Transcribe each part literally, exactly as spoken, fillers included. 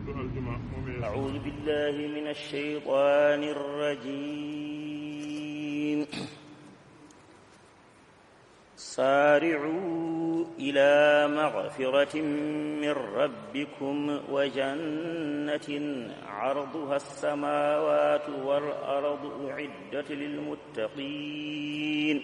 أعوذ بالله من الشيطان الرجيم. سارعوا إلى مغفرة من ربكم وجنة عرضها السماوات والأرض أعدت للمتقين.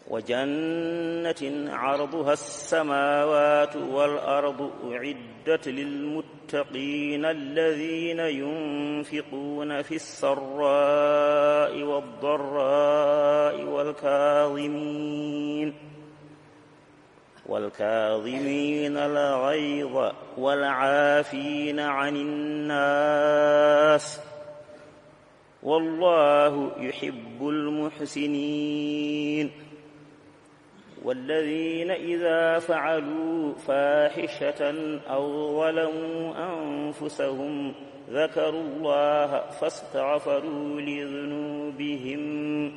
وجنة عرضها السماوات والأرض أعدت للمتقين الذين ينفقون في السراء والضراء والكاظمين، والكاظمين الغيظ والعافين عن الناس، والله يحب المحسنين. والذين إذا فعلوا فاحشة أو ظلموا أنفسهم ذكروا الله فاستغفروا لذنوبهم،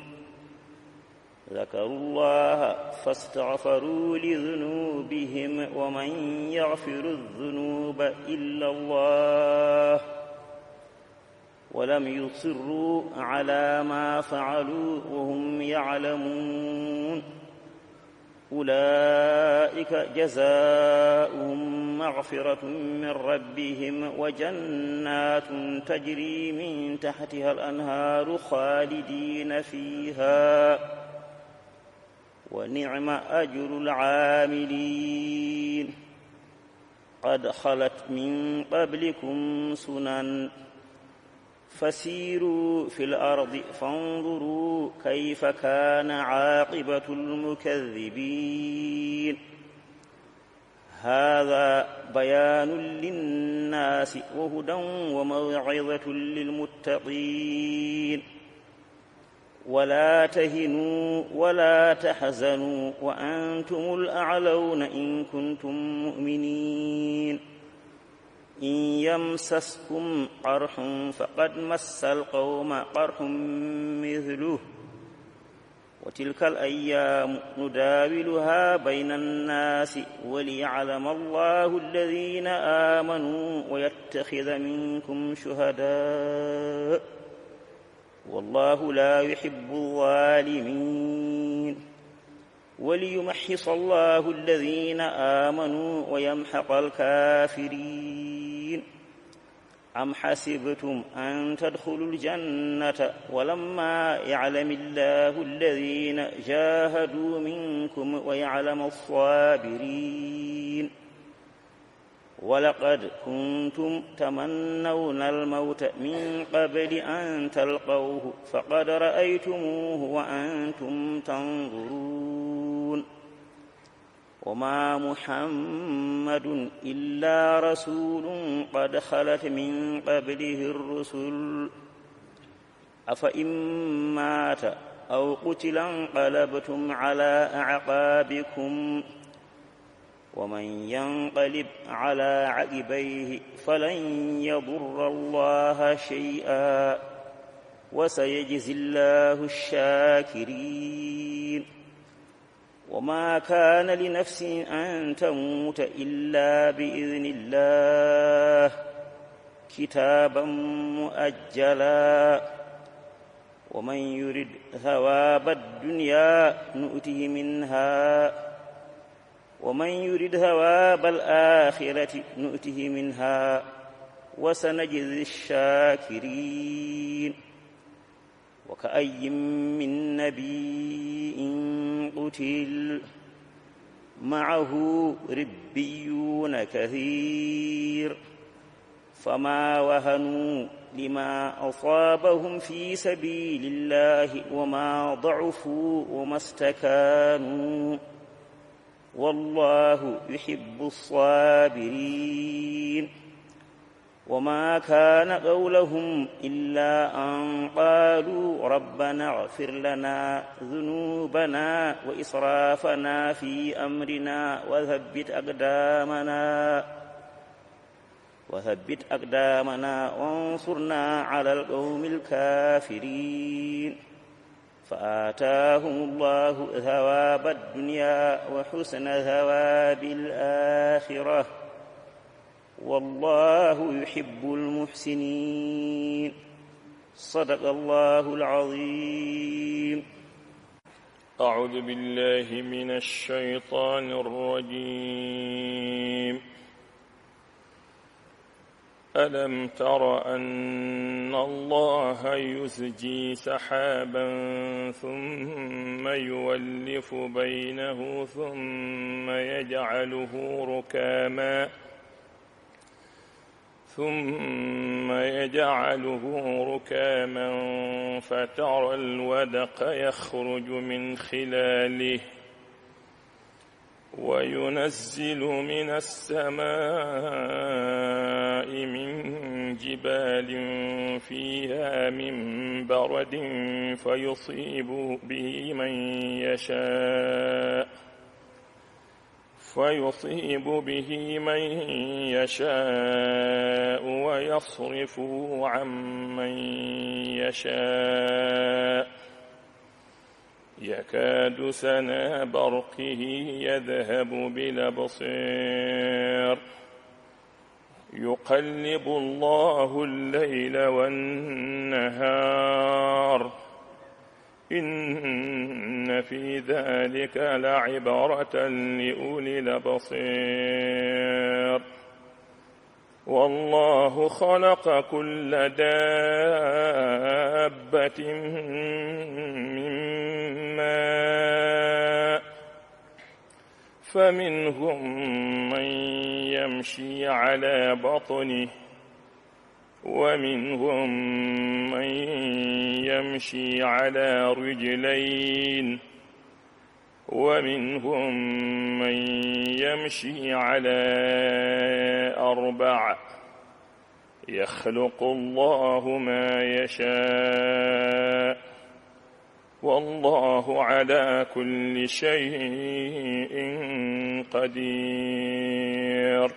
ذكروا الله فاستغفروا لذنوبهم ومن يغفر الذنوب إلا الله ولم يصروا على ما فعلوا وهم يعلمون. أولئك جزاؤهم مغفرة من ربهم وجنات تجري من تحتها الأنهار خالدين فيها، ونعم أجر العاملين. قد خلت من قبلكم سنن فسيروا في الأرض فانظروا كيف كان عاقبة المكذبين. هذا بيان للناس وهدى وموعظة للمتقين. ولا تهنوا ولا تحزنوا وأنتم الأعلون إن كنتم مؤمنين. إن يمسسكم قرح فقد مس القوم قرح مثله، وتلك الأيام نداولها بين الناس وليعلم الله الذين آمنوا ويتخذ منكم شهداء، والله لا يحب الظالمين، وليمحص الله الذين آمنوا ويمحق الكافرين. أم حسبتم أن تدخلوا الجنة ولما يعلم الله الذين جاهدوا منكم ويعلم الصابرين؟ ولقد كنتم تمنون الموت من قبل أن تلقوه فقد رأيتموه وأنتم تنظرون. وما محمد إلا رسول قد خلت من قبله الرسل، أفإن مات أو قتل انقلبتم على أعقابكم، ومن ينقلب على عقبيه فلن يضر الله شيئا، وسيجزي الله الشاكرين. وما كان لنفس أن تموت إلا بإذن الله، كتابا مؤجلا، ومن يرد ثواب الدنيا نؤته منها، ومن يرد ثواب الآخرة نؤته منها، وسنجزي الشاكرين. وكأين من نبي قتل معه ربيون كثير، فما وهنوا لما أصابهم في سبيل الله وما ضعفوا وما استكانوا، والله يحب الصابرين. وما كان قولهم إلا أن قالوا ربنا اغفر لنا ذنوبنا وإسرافنا في أمرنا وثبت أقدامنا، وثبت أقدامنا وانصرنا على القوم الكافرين. فآتاهم الله ثواب الدنيا وحسن ثواب الآخرة، والله يحب المحسنين. صدق الله العظيم. أعوذ بالله من الشيطان الرجيم. ألم تر أن الله يزجي سحابا ثم يولف بينه ثم يجعله ركاما، ثم يجعله ركاما فترى الودق يخرج من خلاله وينزل من السماء من جبال فيها من برد فيصيب به من يشاء، فيصيب به من يشاء ويصرفه عن من يشاء، يكاد سنا برقه يذهب بالأبصير، يقلب الله الليل والنهار، إن في ذلك لعبرة لأولي الأبصير. والله خلق كل دابة من ماء، فمنهم من يمشي على بطنه، ومنهم من يمشي على رجلين، ومنهم من يمشي على أربع، يخلق الله ما يشاء، والله على كل شيء قدير.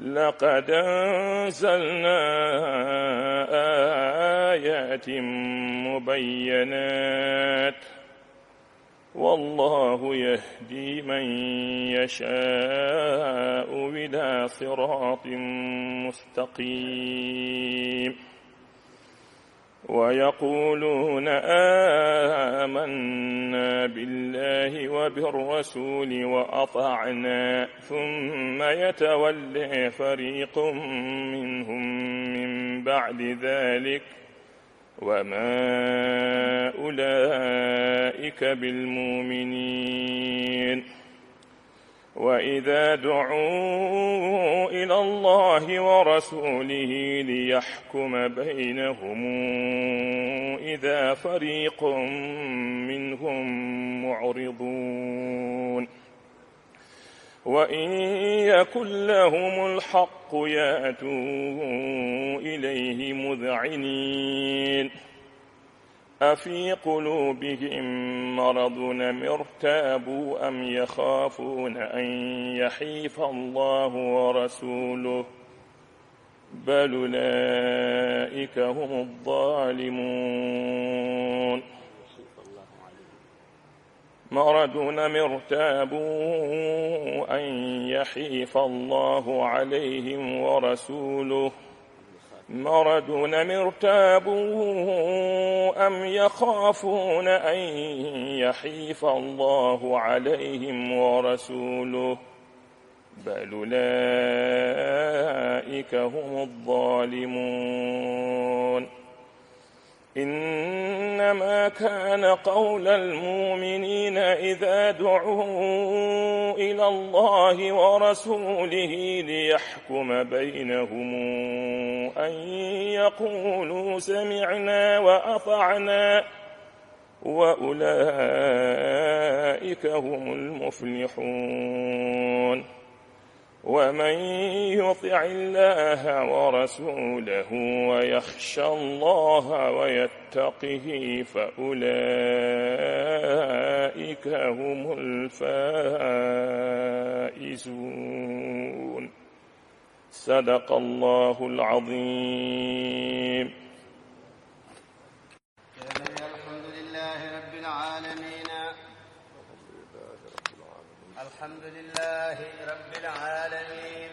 لقد أنزلنا آيات مبينات، والله يهدي من يشاء إلى صراط مستقيم. ويقولون آمنا بالله وبالرسول وأطعنا، ثم يتولى فريق منهم من بعد ذلك، وما أولئك بالمؤمنين. وإذا دعوا إلى الله ورسوله ليحكم بينهم إذا فريق منهم معرضون. وإن يكن لهم الحق يأتوا إليه مذعنين. أفي قلوبهم مرض أم ارتابوا أم يخافون أن يحيف الله ورسوله، بل أولئك هم الظالمون. مرض أم ارتابوا أن يحيف الله عليهم ورسوله، مرض أم ارتابوا أم يخافون أن يحيف الله عليهم ورسوله، بل أولئك هم الظالمون. إنما كان قول المؤمنين إذا دعوا إلى الله ورسوله ليحكم بينهم أن يقولوا سمعنا وأطعنا، وأولئك هم المفلحون. ومن يطع الله ورسوله ويخش الله ويتقه فأولئك هم الفائزون. صدق الله العظيم. الحمد لله رب العالمين. الحمد لله رب العالمين.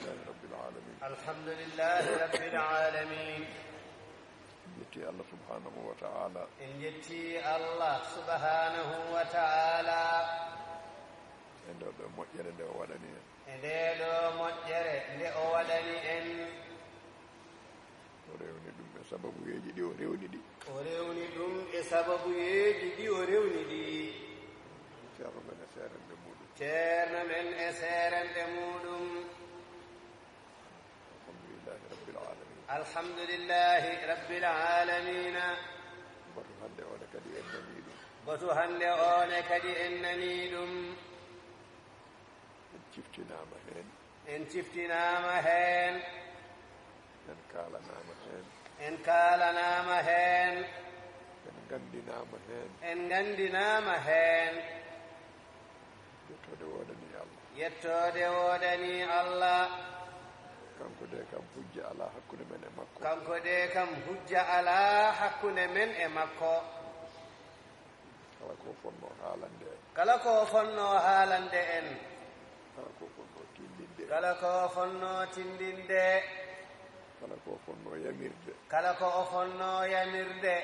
لله رب العالمين. الحمد لله رب العالمين. En njetti Allah subhanahu wa ta'ala. En njetti Allah subhanahu wa ta'ala. E nder ɗo moƴƴere nde o waɗani en. E ndee ɗo moƴƴere nde o waɗani en. O rewni ɗum e sababuyeeji ɗi o rewni ɗi. O rewni ɗum e sababuyeeji ɗi o rewni ɗi. Ceerno men e seeremɓe muuɗum. Ceerno men e seeremɓe muuɗum. Alhamdulillahi Rabbil Aalamiin. Alhamdulillahi Rabbil Aalamiina. Batu hannde o ne kadi en nanii ɗum. Batu hannde o ne kadi en nanii ɗum. En ciftinaama heen. En ciftinaama heen. En kaalanaama heen. En kaalanaama heen. En nganndinaama heen. En nganndinaama heen. Yettoode woodanii Allah. Yettoode woodanii Allah. Kanko de kam hujja alaa hakkunde men e makko. Kanko de kam hujja alaa hakkunde men e makko. Kala ko fonnoo haalande en. Kala ko fonnoo haalande en. Kala ko fonnoo tindinde. Kala ko fonnoo tindinde. Kala ko fonnoo yamirde. Kala ko o fonnoo yamirde.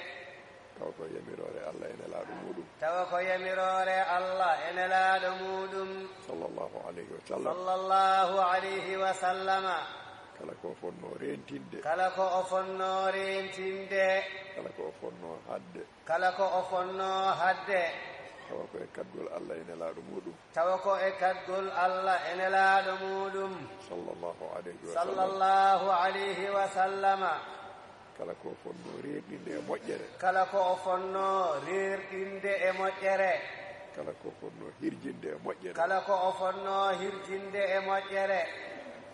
Tawa ko yamiroore Allah e nelaaɗo muuɗum. Tawa ko yamiroore Allah e nelaaɗo muuɗum. Sallallahu alayhi wa sallam. Sallallahu alayhi wa sallama. Kala ko o fonnoo reentinde. Kala ko o fonnoo reentinde. Kala ko o fonnoo haɗde. Kala ko o fonnoo haɗde. Tawa ko e kaɗgol Allah e nelaaɗo muuɗum. Tawa ko e kaɗgol Allah e nelaaɗo muuɗum. Sallallahu alayhi wa sallam. Sallallahu alayhi wa sallama. Kala ko o fonnoo reerɗinde e moƴƴere. Kala ko o fonnoo reerɗinde e moƴƴere. Kala ko o fonnoo hirjinde e moƴƴere. Kala ko o fonnoo hirjinde e moƴƴere.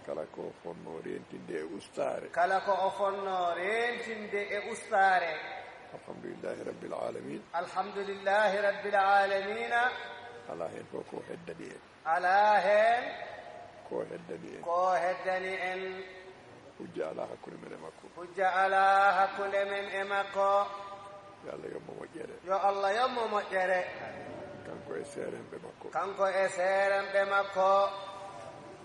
Kala ko o fonnoo reentinde e ustaare. Kala ko o fonnoo reentinde e ustaare. Alhamdulillahi Rabbil Aalamiin. Alhamdulillahi Rabbil Aalamiina. Alaa heen fof ko heddani en. Alaa heen. Ko heddani en. Ko heddani en. Hujja alaa hakkunde men e makko. Hujja alaa hakkunde men e makko. Yo Allah yoɓ mo moƴƴere. Yo Allah yoɓ mo moƴƴere. Kanko e seeremɓe makko. Kanko e seeremɓe makko.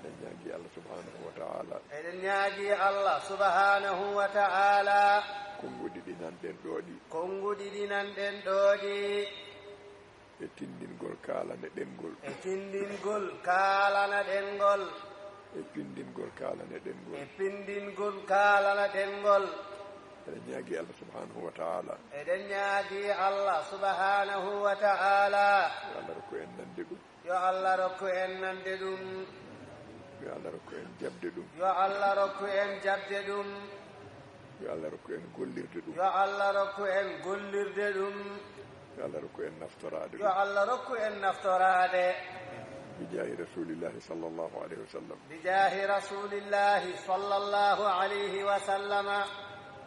Eɗen ñaagii Allah subhanahu wa ta'ala. Eɗen ñaagii Allah subhanahu wa ta'ala. Konnguɗi ɗi nanɗen ɗo ɗi. Konnguɗi ɗi nanɗen ɗo ɗi. E tindingol kaalane ɗenngol. E tindingol kaalana ɗenngol. E pindingol kaalane ɗenngol. E pindingol kaalana ɗenngol. Eɗen ñaagii Allah subhanahu wa ta'ala. Eɗen ñaagii Allah subhanahu wa ta'ala. Yo Allah rokku en nande ɗum. Yo Allah rokku en nande ɗum. Yo Allah rokku en jaɓde ɗum. Yo Allah rokku en jaɓde ɗum. Yo Allah rokku en gollirde ɗum. Yo Allah rokku en gollirde ɗum. Yo Allah rokku en naftoraade ɗum. Yo Allah rokku en naftoraade. Bi jaahi Rasulillahi sallallahu alayhi wa sallam. Bi jaahi Rasulillahi sallallahu alayhi wa sallama.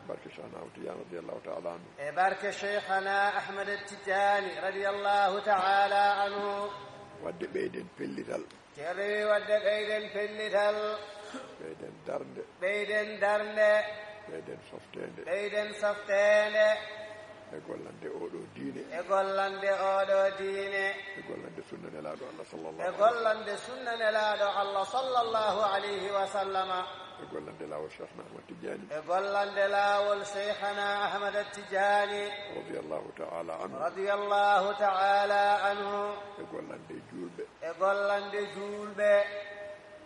Barke Cheikhna Ahmad Tidiane radiyallahu ta'ala anhu. E barke Cheikhna Ahmad Tidiane radiyallahu ta'ala anhu. Wadde ɓeyden pellital. Ceerno wi wadde ɓeyden pellital. Ɓeyden darnde. Ɓeyden darnde. Ɓeyden softeende. Ɓeyden softeende. E gollande oɗo diine. E gollande oɗo diine. E gollande sunna nelaaɗo Allah sallallahu E alayhi wa sallam. Gollande sunna nelaaɗo Allah sallallahu alayhi wa sallama. E gollande laawol Cheikhna Ahmad Tidiane. E gollande laawol Cheikhna Ahmad Tidiane. Radiyallahu ta'ala anhu. Radiyallahu ta'ala anhu. E gollande juulɓe. E gollande juulɓe.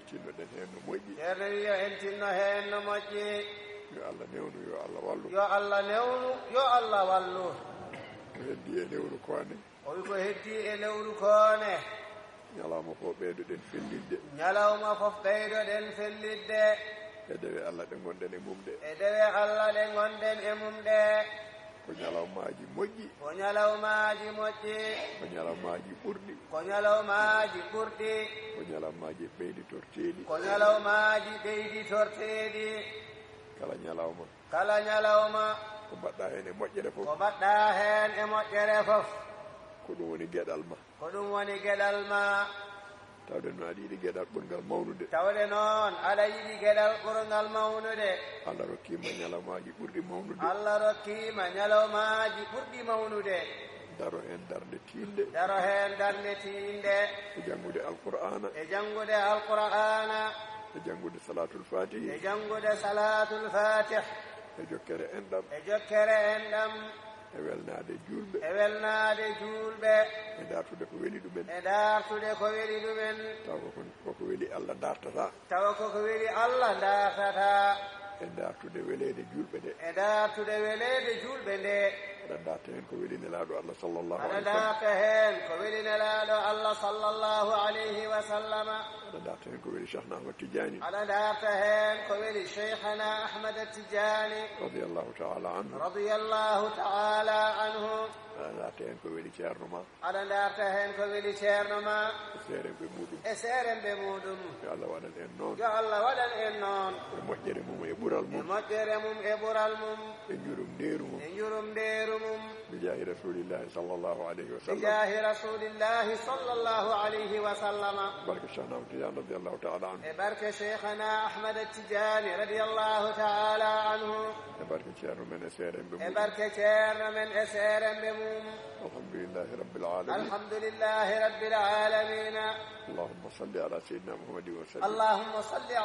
Tinnoɗen heen no moƴƴi. Ceerno wi yo en tinno heen no moƴƴi. Yo Allah newnu, yo Allah wallu. Yo Allah newnu, yo Allah wallu. Ko heddi e lewru koone. O wi ko heddi e lewru koone. Ñalawma fof ɓeydoɗen fellitde. Ñalawma fof ɓeydoɗen fellitde. E dewe Allah ɗe ngonɗen e mum ɗe. E dewe Allah ɗe ngonɗen e mum ɗe. Ko ñalawmaaji moƴƴi. Ko ñalawmaaji moƴƴi. Ko ñalawmaaji ɓurɗi. Ko ñalawmaaji ɓurɗi. Ko ñalawmaaji ɓeyditorteeɗi. Ko ñalawmaaji ɓeyditorteeɗi. Kala ñalawma. Kala ñalawma. Ko mbaɗɗa heen e moƴƴere fof. Ko mbaɗɗa heen e moƴƴere fof. Ko ɗum woni geɗal ma. Ko ɗum woni geɗal ma. Tawde noon aɗa yiɗi geɗal ɓurngal mawnude. Tawde noon aɗa yiɗi geɗal ɓurngal mawnude. Allah rokkiima ñalawmaaji ɓurɗi mawnude. Allah rokkiima ñalawmaaji ɓurɗi mawnude. Daro heen darnde tiiɗnde. Daro heen darnde tiiɗnde. E janngude Alqur'aana. E janngude Alqur'aana. E janngude Salaatul Faatihi. E janngude Salaatul Faatih. E jokkere enɗam. E jokkere enɗam. E welnaade juulɓe. E welnaade juulɓe. E dartude ko weli ɗumen. E dartude ko weli ɗumen. Tawa ko, ko ko weli Allah dartata. Tawa ko ko weli Allah dartata. E dartude weleede juulɓe de. E dartude weleede juulɓe nde. Aɗa darta heen ko weli Nelaaɗo Allah sallallahu Aɗa alayhi wa sallam. Darta heen ko weli Nelaaɗo Allah sallallahu alayhi wa sallama. Aɗa darta heen ko weli Cheikhna Ahmad Tidiane. Aɗa darta heen ko weli Cheikhna Ahmad Tidiane. Radiyallahu ta'ala anhu. Radiyallahu ta'ala anhu. Aɗa darta heen ko weli Ceerno ma. Aɗa darta heen ko weli Ceerno ma. E seerenɓe muɗum. E seerenɓe muɗum. Yo Allah waɗan en noon. Yo Allah waɗan en noon. E moƴƴere mum e ɓural mum. E moƴƴere mum e ɓural mum. E njurum ndeeru mum. E njurum ndeeru mum. Bi jaahi Rasulillahi sallallahu alayhi wa sallam. Bi jaahi Rasulillahi sallallahu alayhi wa sallama. Barke Cheikhna Ahmad Tidiane radiyallahu ta'ala anhu. E barke Cheikhna Ahmad Tidiane radiyallahu ta'ala anhu. E barke Ceerno men e seerenɓe mum. E barke Ceerno men e seerenɓe mum. Alhamdulillahi Rabbil Alamin. Alhamdulillahi Rabbil Alamin. Allahumma salli ala Sayyidina Muhammadin wa sallim. Allahumma salli